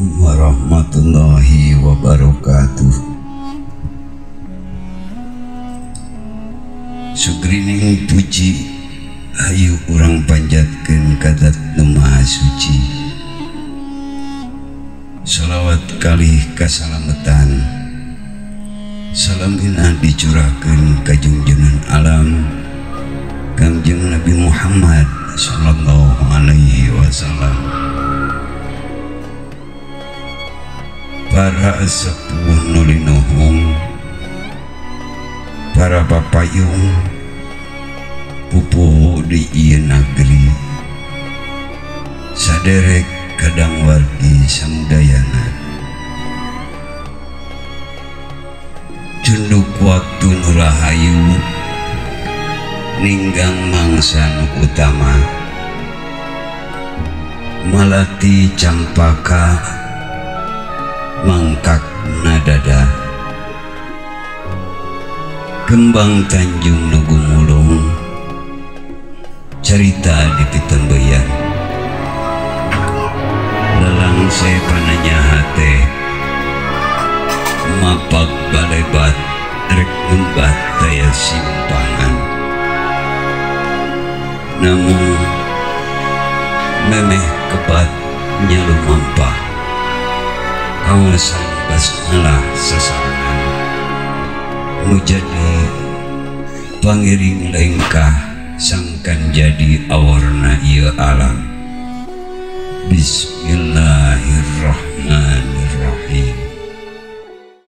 Warahmatullahi wabarakatuh. Sugrining puji hayu urang panjatkeun ka Zat Nu Maha Suci. Salawat kalih kasalametan salamina dicurahkeun ka junjunan alam Kangjeng Nabi Muhammad sallallahu alaihi wasallam. Para sepuh nu linuhung, para papayung pupuhu di ieu nagri, saderek kadang wargi samudayana. Cunduk waktu nu rahayu ninggang mangsa nu utama, malati campaka mangkak nadada, kembang tanjung nu gumulung cerita di pitembeyan. Lalangse pananya hate mapak balebat rek nembat daya simpangan, namun memeh kebat nyalumampah kawasan basmalah sasarengan nu jadi pangiring lengkah sangkan jadi awarna ieu alam. Bismillahirrahmanirrahim.